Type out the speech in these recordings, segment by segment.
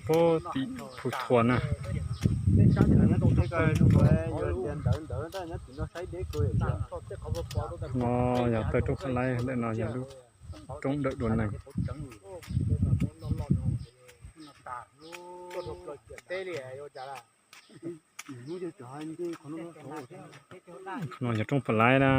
Puag tim Phu Thuam na. No yog taw roob Pha Laib, ntawm no yog lub roob dawm dua neeg. No yog roob Pha Laib na.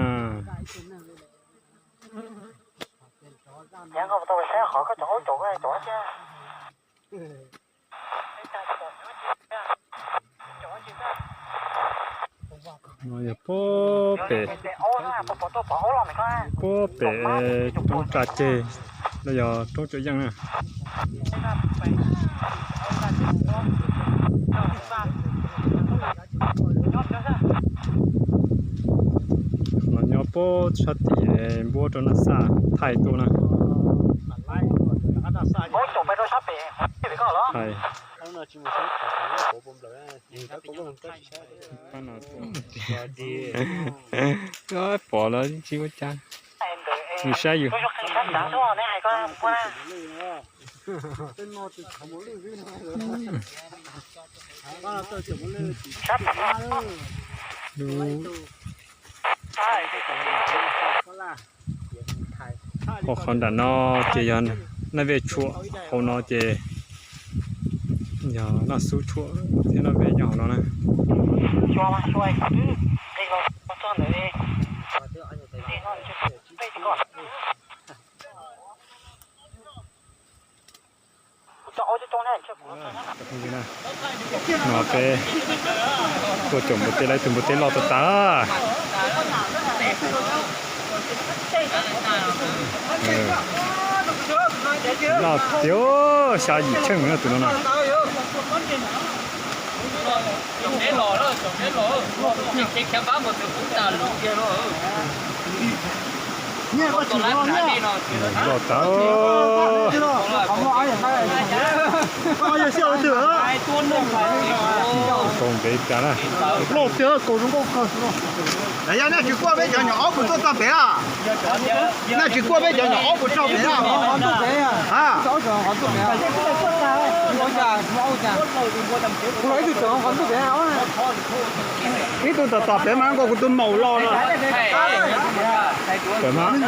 No yog puag pem, puag pem roob tsa ceg, los yog roob Tsuam Yeej na. No nyob puag sab tim npuab rau Naj Xaj thaij tuaj na. Thaij. Pom lawm tsis ua cas. Nws saib yus. Qhov nram no ces yog Naj Vej Tshuam, hauv no ces yog Naj Xub Tshuam thiab Naj Vej nyob hauv no na. No peb tuaj caum npua teb, lawv tus npua teb loj tas tas. Loj tiag, xya yim tsheej na tus no na. Loj tas. Kaus ntev tas na. Loj tiag, kaus zoo nkauj kawg. Yog nej tsis kuaj peb cov nyuam ob puas tuaj txog pem a? Nej tsis kuaj peb cov nyuam ob puas txog pem a? Ib tug tom tom pem mas nkaus kuv tus maum los na. Pem mas.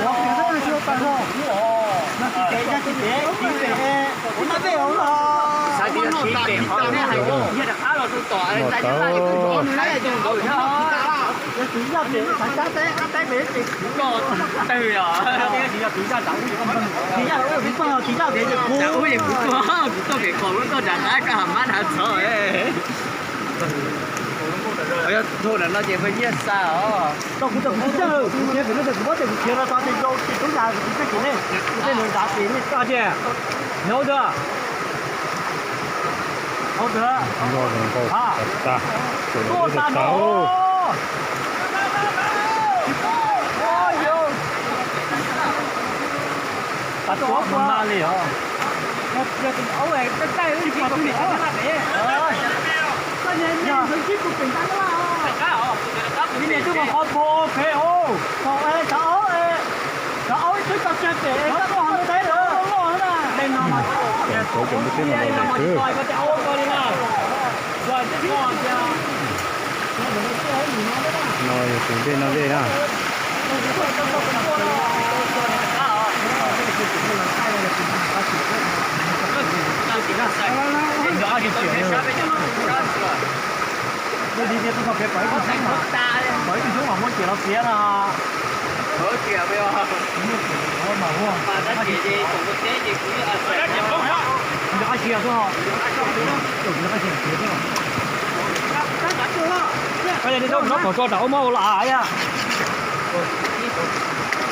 Yog thaum ntawm no ces pheej nyiaj xa os. Rau kuv txawm kuv tsis txawj, kuv khiav pem no txawm kuv muab tes kuv khiav los txog ces yau ces tub yas kuv tsis txawj khiav ne, kuv tej nws ntav pem ne koj tiag. Nyob ntawd. Hauv ntawd. Tuaj tas no. Pas tuav kuv ma li os. Koj niag niag ntxeev sib tus pem ntag na. Vim niam twb mus qhov pua pem os. Thaum es thaum aub es, thaum aub twb tau tseg pem es koj tuaj hauv teb lawm loj na. Teb no mas, teb no mas tsis tau koj tes aub ko li na. No yog tus dej no dej na. Pom ib tug xyoob mas muaj ciam los tiav no. Nco qab sia xwb. Koj yog nej zaub pom tso rau ub muab ua los av yom.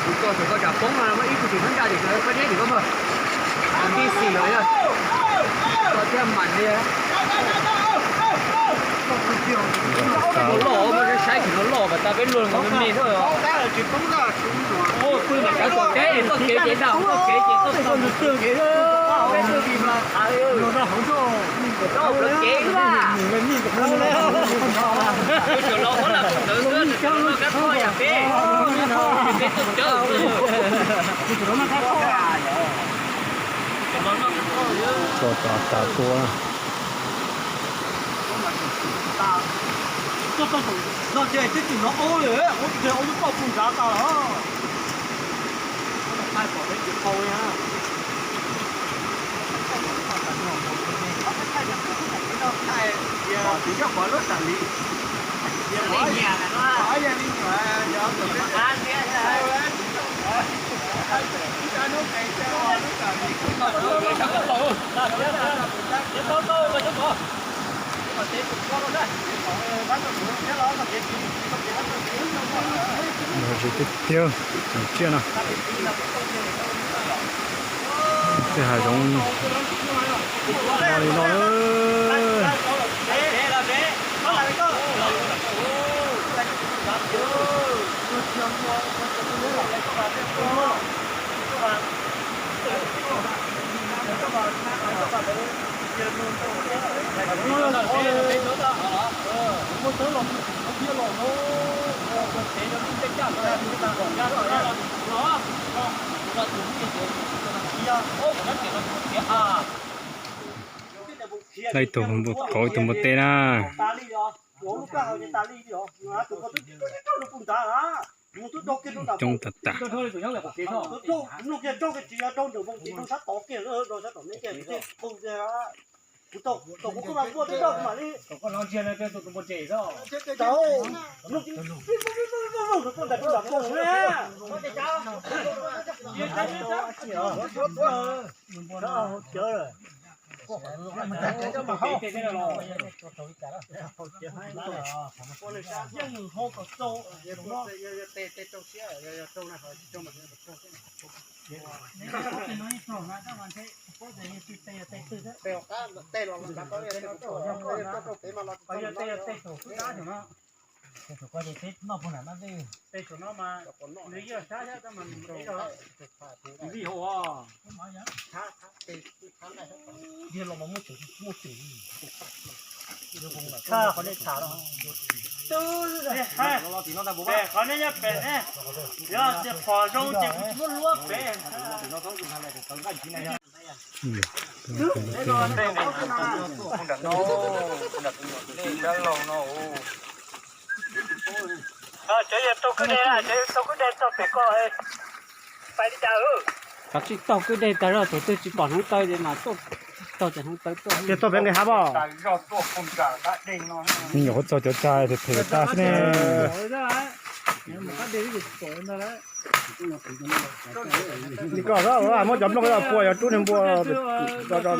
Kuv tso tau koj tsam poob no muab ib tug tsis khaub ncaws tim koj deb tim koj mog. Ib xis los yog koj thiaj mam li. Tus loj muaj saib tsis no loj mas tas peb luag me me xwb. Pw mas kav kom teb txoj kev ces nram txoj kev ces txoj txoj ntws twg kev peb twb vis mas thav. Txoj kev xwb. Tsuas los ua lam tawv xwb, tsuas los noj kab thoj yam peb, peb tuaj cawv. Tso tas tas tua. No ces twb tsis hnov aub li, aub twb poj pug nrad tas los. Thaij pom peb tsis qau li. Tsis nyob pov lub tas li. Zis tiag tiag, tsiaj no. Tej hav zoov no li no. Laij ib tug kauv ib tug npua teb na. Coob tas tas. Qhov nej nyob pem ne, yog tias phom zoo ces kuv muab luab pem. Cov yog taug kwj deg, cov yog taug kwj deg txog pem ko, pais li cas? Kav tsij taug kwj deg tag zog, tus twg tsis pom hneev taw ces mas taug cov hneev taw tuaj. Ces taug pem nqis hav pom. Nyuam qhuav txog cov tsag them them tas xwb ne. Li koj muab cov nplooj pua yog rub niag npua tso tso.